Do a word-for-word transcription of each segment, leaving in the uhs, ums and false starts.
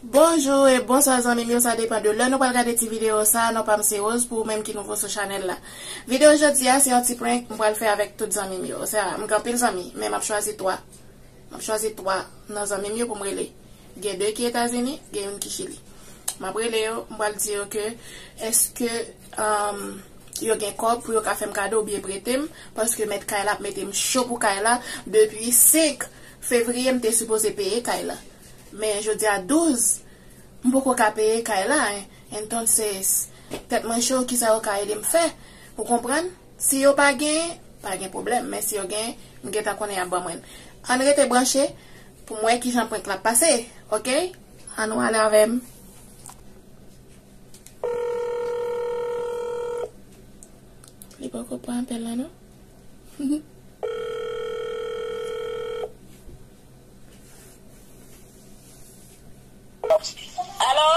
Bonjou e bonswa zanmi m yo, sa depann de lè nou pral gade ti videyo sa. Non pa m se Rose, pou ou menm ki nouvo sou chanèl la. Videyo jodi a se yon ti prank m pral fè avèk tout zanmi m yo. Sa, m gen anpil zanmi, men m ap chwazi twa. M ap chwazi twa nan zanmi m yo pou m rele. Gen de ki Etazini, gen youn ki Chili. M ap rele yo, m pral di yo ke èske, um, yo gen kòb pou yo ka fè m kado oubyen prete m, paske mèt kay la ap mete m cho pou kay la. Depi senk fevriye, m te sipoze peye kay la. Men jodi a douz, m poko ka peye kay la, en. Entonces, tèt mwen cho, kisa yo ka ede m fè? Ou konprann? Si yo pa gen, pa gen pwoblèm. Men si yo gen, m gentan konnen y ap ban mwen. Ann rete branche pou m wè kijan prank la pase, oke? Ann ale avè m. Li poko pran apèl la, non? Alo?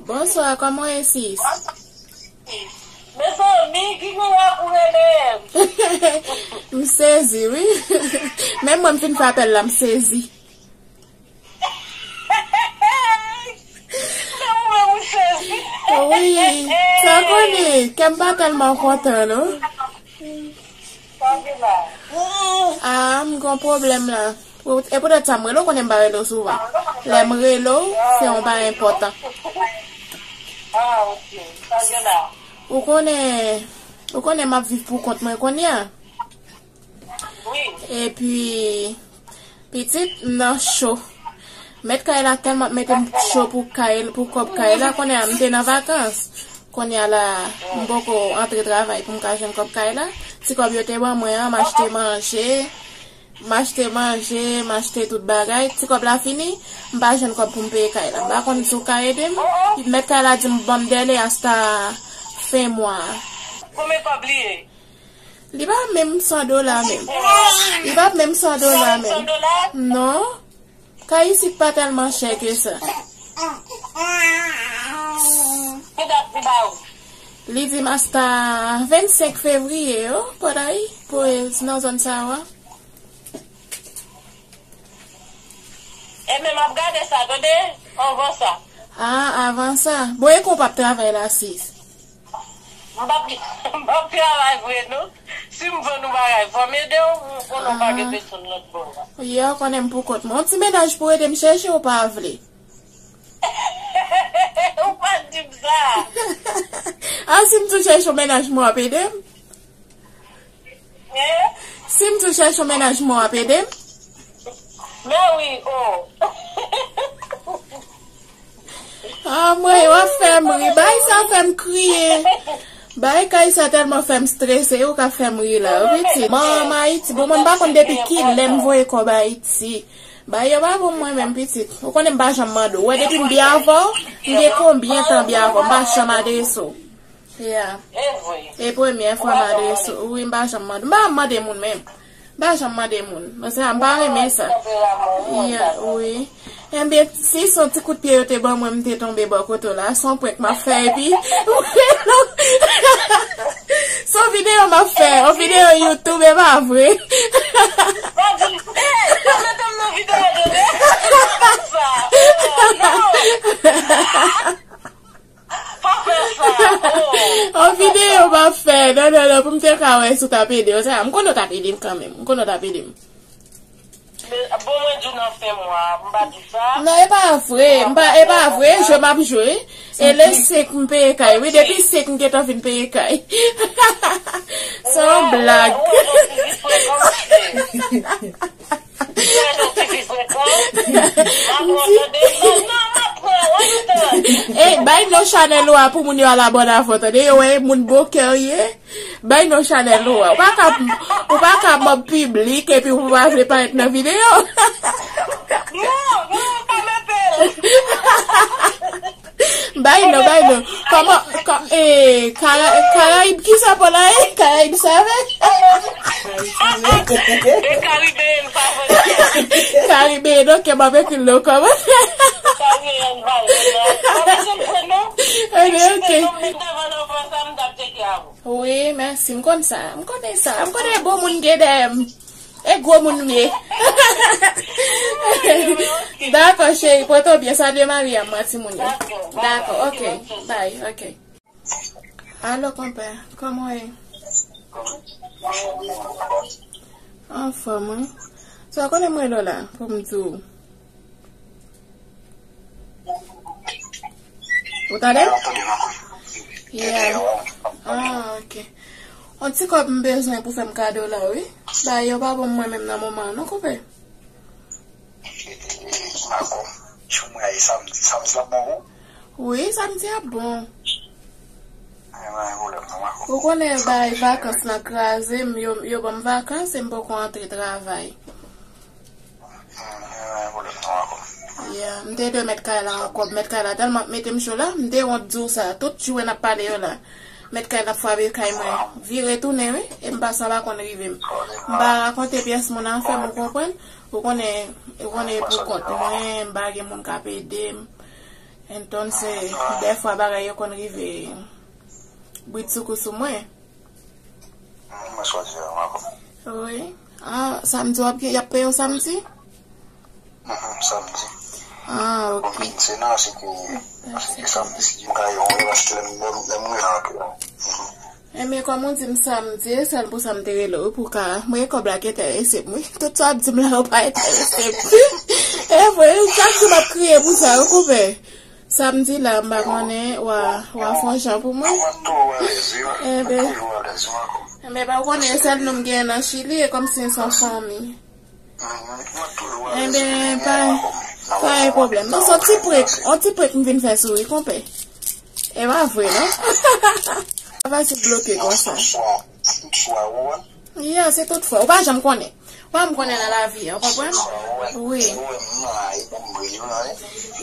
Bonswa, kòman w ye, sis? Mezanmi, ki gen la pou rele m? M sezi, wi. Menm mwen, m fin fè apèl la, m sezi. Wi, sa konnen, kè m pa tèlman kontan, non. Ah, m gon pwoblèm la. E poutèt sa m rele w, konnen m pa rele w souvan. Lè m rele w, se yon bagay enpòtan. Ou konnen, ou konnen m ap viv pou kont mwen kounye a. Epi, pitit, m nan cho. Mèt kay la tèlman ap mete m cho pou kay, pou kòb kay la, kounye a m te nan vakans. Kounye a la, m poko antre travay pou m ka jwenn kòb kay la. Ti kòb yo te ban mwen an, m achte manje. M achte manje, m achte tout bagay. Ti kòb la fini, m pa jwenn kòb pou m peye kay la. M pa konn si w ka ede m. Mèt kay la di m ban m dèle asta fen mwa a. Konbyen kòb li ye? Li pa menm san dola menm. Li pa menm san dola menm. Non. Kay isit pa tèlman chè ke sa. Ki dat li ba ou? Li di m asta vennsenk fevriye yo, pòt ay, pou nan zòn sa yo a. Ebyen, m ap gade sa, tande, anvan sa. Ah, avan sa. Bon, e kon w p ap travay la, sis? M p ap, m p ap travay vre, non. Si m vann ou bagay, fò m ede w, ou konnen w pa gen pèsonn lòt bò a. Yè, ou konnen m pou kont mwen. Yon ti mennaj pou ede m chèche, ou pa vle. Ou pa di m sa. Ah, si m tou chèche yon mennaj, mwen w ap ede m? Si m tou chèche yon mennaj, mwen w ap ede m? Mèwi, o. Ah, mwen, w ap fè m ri. Bagay sa fè m kriye. Bagay kay sa tèlman fè m strese, ou ka fè m ri la, wi, pitit. Manman Ayiti, bon, mwen m pa konn depi ki lè m voye kòb Ayiti. Bagay yo pa bon mwen menm, pitit. Ou konnen m pa janm mande w. Ou wè, depi m byen avè w, m gen konbyen tan byen avè w, m pa janm adrese w. Yeah. E premyè fwa m adrese w. Wi, m pa janm mande. M pa mande moun menm. M pa janm mande moun. Paske m pa renmen sa. Yeah, wi. Enben, si se yon ti kout pye yo te ban mwen, m te tonbe bò kote w la. Se yon prank m ap fè, epi se yon videyo m ap fè. Yon videyo YouTube, e pa vre? Pa di m, eh, pa mete m nan videyo, tande. Sa, oh, non. Pa fè sa, oh. Yon videyo m ap fè. Non, non, non, pou m te ka wè si w t ap ede m. Sa, m konnen w t ap ede m kanmenm. M konnen w t ap ede m. Men, bon, mwen di w nan fen mwa, m pa di sa. Non, e pa vre. M pa, e pa vre, jwe m ap jwe. E le senk m peye kay. Wi, depi senk m gentan fin peye kay. Se yon blag. Ey, bay non chanèl ou a pou moun yo al abòne avè w, tande. Yo wè moun bon kè w ye. Bay non chanèl ou a. Ou pa ka, ou pa ka mòb piblik epi ou pa vle parèt nan videyo. Non, non, pa mete l. Bay non, bay non. Kòman, kò, eh, Kara-, Karayib, kisa pou la, eh? Karayib save? E Karibeyen pa vre. Karibeyen, ok, m ap ekri l nan kòmantè. Karibeyen, bay, bay. Pa bezwen vre, non. Ebyen, ok. Si te non, m te vin nan Frans, m t ap tcheke avè w. Wi, mèsi. M konn sa. M konnen sa. M konnen bon moun gen dèyè m. E gwo moun m ye. Dakò, cheri, pran w byen, salye mari a m, timoun yo. Dakò, ok. Bye, ok. Alo, konpè, kòman w ye? Anfòm, wi. Sa w konnen mwen lò la, pou m di w. Ou tande? Yeah. Ah, ok. On ti kòb m bezwen pou fè m kado la, wi. Ba yo pa bon mwen menm nan moman an, non, konpè. Dakò. Jou mwen a ye samdi. Samdi la bon pou ou? Wi, samdi a bon. Ay, mwen, pwoblèm nan, dakò. Ou konnen bay vakans lan kraze m, yo, yo ban m vakans e m poko antre travay. Yeah, m te dwe mèt kay la ankò. Mèt kay la tèlman ap mete m cho la, m te wont di w sa. Tout jounen n ap pale yo la. Mèt kay la ap frape kay mwen. Vire tounen, wi. E m pa sa pa konn rive m. M pa rakonte pyès moun afè m, ou konprann? Ou konnen, ou konnen e pou kont mwen, m pa gen moun k ap ede m. Entonse, dèfwa bagay yo konn rive britsoukou sou mwen. Mwen chwazi a, mwen konn. Wi. Ah, samdi w ap gen, y ap peye w samdi? Mhm, samdi. Ah, ok. Bon, se nan, se ke, se ke samdi, si m ka yon, paske lè m, lè m, lè m rele anpil. Mhm. Enben, kòm ou di m samdi, e sèl pou sa m te rele w, pou ka, mwen kòb la ki enterese m, wi. Tout sa w ap di m la, yo pa enterese m. E vre, chak jou m ap kriye pou sa, wi, konpè. Samdi la, m pa konnen, w a, w a fè yon jan pou mwen. Mwen toujou alèz, wi. Enben, mwen toujou alèz, wi, ankò. Enben, pa w konnen, e sèl nou m gen nan Chili, e kòmsi n se yon fanmi. Enben, pa, pa gen pwoblèm. Non, se yon ti prank, yon ti prank m vin fè sou ou, konpè. E pa vre, non? Pa fasil bloke konsa. Ya, se tout fwa. Ou pa janm konnen. Ou pa janm konnen nan lavi a, ou konprann? Wi.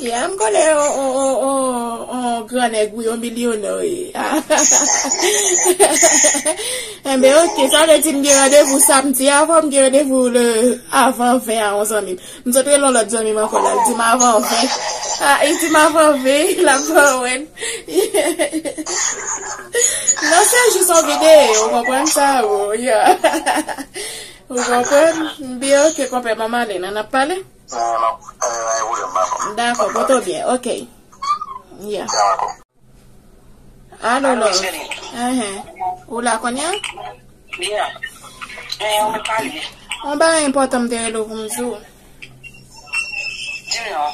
Ya, m konnen on, on, on, on, on gran nèg, wi, on milyonè, wi. Enben, ok, sa vle di m gen randevou samdi a, fò m gen randevou le avan ven a yon zanmi m. M sot rele yon lòt zanmi m ankò la, l di m avan ven. Ah, li di m avan ven, l ap ban mwen. Non, se jis yon videyo, ou konprann sa, ou, ya. Ou konprann? Byen, ok, konpè, ban m ale, n ap pale? Dakò, pran w byen, ok. Ya. Alo, love. Enhen. Ou la kounye a? Byen. Enhen, ou pale. Yon bagay enpòtan m te rele w pou m di w. Di m non.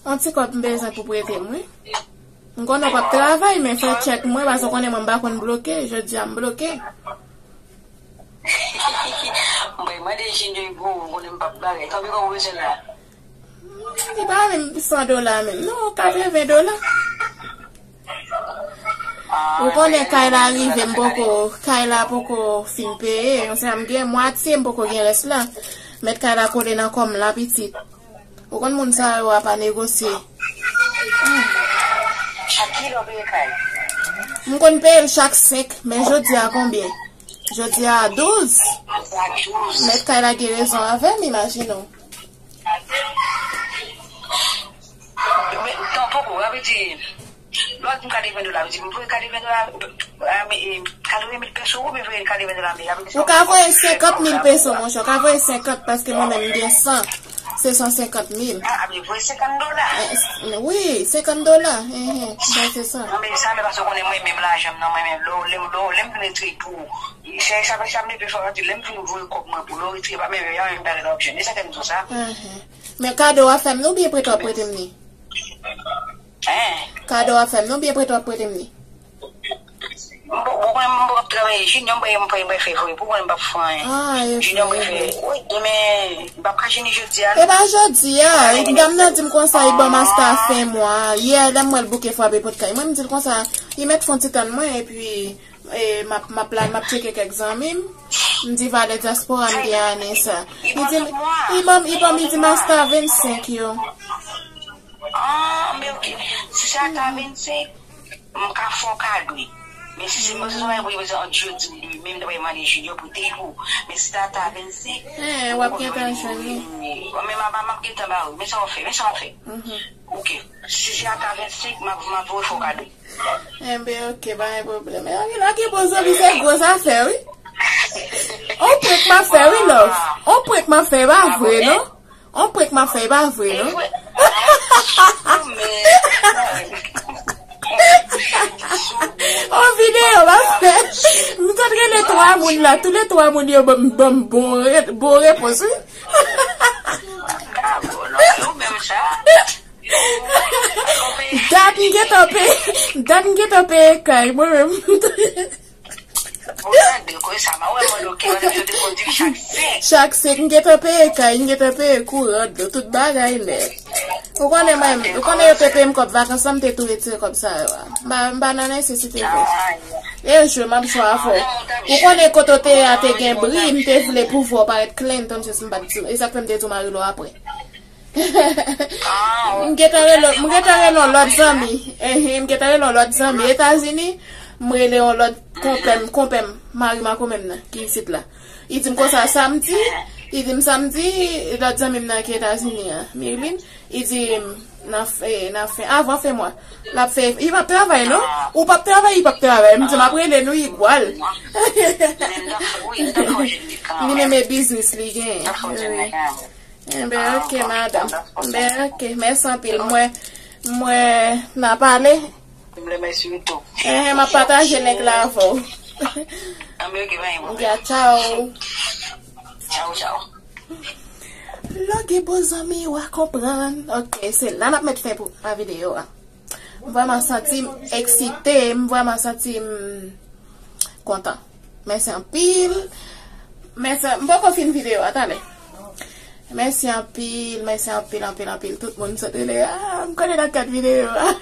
Yon ti kòb m bezwen pou prete m, wi. M konnen w p ap travay, men fè tchèk mwen, paske w konnen mwen m pa konn bloke, jodi a m bloke. Mwen mande Junior pou ou, m konnen m p ap bagay. Konbyen kòb ou bezwen la? Li pa menm san dola menm, non, katreven dola. Ou konnen kay la rive, m poko, kay la poko fin peye, yon sa m gen mwatye, m poko gen rès la. Mèt kay la kole nan kò m la, pitit. Ou konn moun sa yo a pa negosye. Chak kilè w peye kay? M konn peye l chak senk, men jodi a konbyen? Jodi a douz. Jodi a douz. Mèt kay la gen rezon avè m, imajine w. Men, tanpoko, sa vle di, lè w di m katreven dola, vle di m voye katreven dola, ah, men, eh, katreven mil peso, ou byen voye katreven dola, men sa vle di... Ou ka voye senkant mil peso, monchè. Ou ka voye senkant, paske mwen menm, m gen san. Se san senkant mil. Ah, a vle voye senkant dola. Eh, s-, wi, senkant dola. Enhen, ben, se sa. Non, men sa, men paske w konnen mwen menm lajan m nan mwen menm. Lè w, lè w, lè w, lè m vin retire pou ou. Se sa, sa, sa m te fè, sa vle di, lè m vin voye kòb mwen pou lè w retire, pa menm, pa menm bagay la w ap jwenn. E sa fè m di w sa. Enhen. Men kado w ap fè m, non, oubyen prete w ap prete m li? Hein? Kado w ap fè m, non, oubyen prete w ap prete m li? M p-, ou konnen m p ap travay, Junior m bay, m bay, m bay fè vre, pou konnen m p ap fè anyen. Ah, e Junior m vre, bay fè, e vre. Wi, demen, m p ap ka jwenn li jodi a, non. E pa jodi a, dam nan di m konsa, li ban m asta fen mwa. Yè, lè m wè l bouke frape pòt kay mwen, m di l konsa, li mèt fè yon ti tann mwen, epi, e, m ap, m ap la, m ap tcheke kèk zanmi m. M di valè dyaspora m gen ane sa. Li di, li ban m, li ban m, li di m asta vennsenk yo. Ah, men ok. Si se ata vennsenk, m ka fè w kado. Men si se mwen, se mwen pou yo bezwen ant jodi, men m ta pral mande Junior pou te pou. Men si se ata vennsenk, eh, w ap gentan jwenn li. Men m ap, m ap gentan ba ou. Men sa w fè, men sa w fè. Mhm. Ok. Si se ata vennsenk, m ap, m ap voye fè w kado. Enben, ok, pa gen pwoblèm. E, anpil, anpil bon zanmi, se gwo zafè, wi. On prank m ap fè, wi, love. On prank m ap fè, pa vre, non? On prank m ap fè, pa vre, non? On videyo m ap fè. M t ap rele twa moun la. Tou le twa moun yo ban m, ban m bon, re- bon repons, wi. Dat m gentan peye, dat m gentan peye kay, mwen menm. Ou tande, koze sa, ma wè mwen, ok, mwen te di chak senk. Chak senk, m gentan peye kay, m gentan peye kouran, dlo, tout bagay nèt. Ou konnen mwen, ou konnen yo te peye m kòb vakans la, m te tou retire kòb sa yo a. M pa, m pa nan nesesite vre. E jwe, m ap jwe avè w. Ou konnen kote w te ye a te gen bri, m te vle pou vwa w parèt clean, tandis m pa t di w. E sa k fè m te di w m a rele w apre. M gentan rele, m gentan rele yon lòt zanmi. Ehe, m gentan rele yon lòt zanmi Etazini. M rele yon lòt konpè m, konpè m, mari makomè m nan, ki isit la. Li di m konsa samdi, li di m samdi, lòt zanmi m nan ki Etazini an, Mirlin, li di m nan fen, nan fen, avan fen mwa. L ap fè, li p ap travay non. Ou p ap travay, li p ap travay. M di m ap rele nou igwal. Li menm e biznis li gen. Wi. Enben, ok, madanm. Enben, ok. Mèsi anpil. Mwen, mwen, n a pale. M remèsye w tou. Enhen, m ap pataje link la avè w. Enben, ok, bye, bye. Ya, tchao. Tchao, tchao. Lè w gen bon zanmi, w a konprann. Ok, se la n ap met fen pou a videyo a. M vrèman santi m eksite, m vrèman santi m kontan. Mèsi anpil. Mèsi, m poko fin videyo a, talè. Mèsi anpil, mèsi anpil, anpil, anpil. Tout moun sot rele, ah, m konnen nan kat videyo a.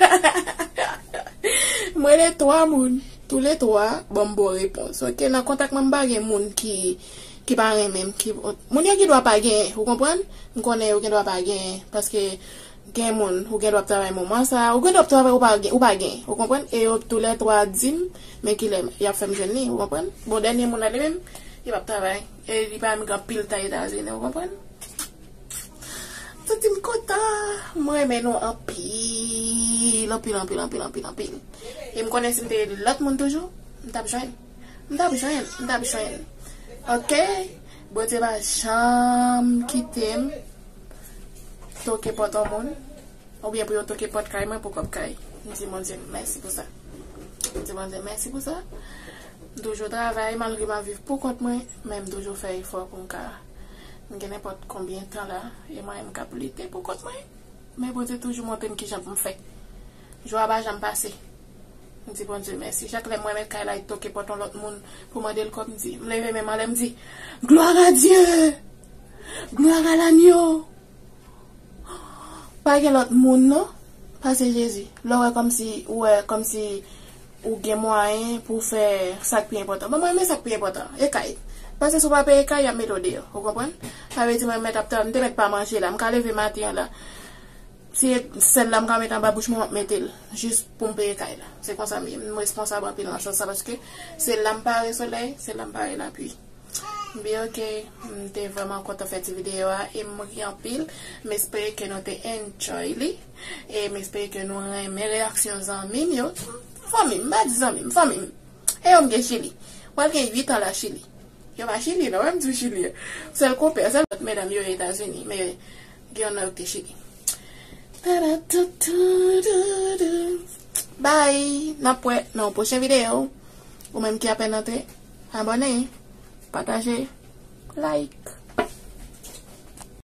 M rele twa moun. Tou le twa, ban m bon repons. Ok, nan kontak mwen, m pa gen moun ki, ki pa renmen m. Ki, moun yo gen dwa pa genyen, ou konprann? M konnen yo gen dwa pa genyen, paske gen moun, ou gen dwa ap travay moman sa, ou gen dwa ap travay ou pa gen, ou pa gen, ou konprann? E yo tou le twa di m, men kilè y ap fè m jwenn li, ou konprann? Bon, dènye moun nan li menm, li p ap travay, e li pa menm gen anpil tan Etazini, ou konprann? M santi m kontan, mwen renmen nou anpil, anpil, anpil, anpil, anpil, anpil. E m konnen si m te rele lòt moun toujou, m t ap jwenn. M t ap jwenn, m t ap jwenn. Ok? Bondye pa janm kite m toke pòt yon moun, oubyen pou yo toke pòt kay mwen pou kòb kay. M di Bondye mèsi pou sa. M di Bondye mèsi pou sa. M toujou travay, malgre m ap viv pou kont mwen, men m toujou fè efò pou m ka, m gen nenpòt konbyen tan la, e mwen menm k ap lite pou kont mwen. Men Bondye toujou montre m kijan pou m fè. Jou a pa janm pase. M di Bondye mèsi. Chak lè m wè mèt kay la, li toke pòt yon lòt moun pou mande l kòb, m di, m leve men m anlè, m di, Gloire à Dieu! Gloire à l'agneau! Pa gen lòt moun non, pase Jezi. Lè w wè kòmsi, ou wè kòmsi ou gen mwayen pou w fè sa k pi enpòtan. Bon, mwen renmen sa k pi enpòtan, e kay. Paske si w pa peye kay, y ap mete w deyò. Ou konprann? Sa vle di mwen mèt ap tann, m te mèt pa manje la. M ka leve maten an la. Si e sèl la m ka mete anba bouch mwen, m ap mete l. Jis pou m peye kay la. Se konsa m ye. M responsab anpil nan sans sa, paske se la m pare solèy, se la m pare lapli. Byen, ok, m te vrèman kontan fè ti videyo a e m ri anpil. M espere ke nou te enjoy li. E m espere ke nou renmen reyaksyon zanmi m yo. Fanmi m, m pa di zanmi m, fanmi m. E yo m gen Chili. Pral gen uit an la Chili. Yo pa Chili, non, menm di Chili. Sèl konpè, sèl lòt medam yo Etazini, men gen yon nan yo ki te Chili. Bye! N ap wè nan yon pwochen videyo. Ou menm ki apèn antre, abòne, pataje, like.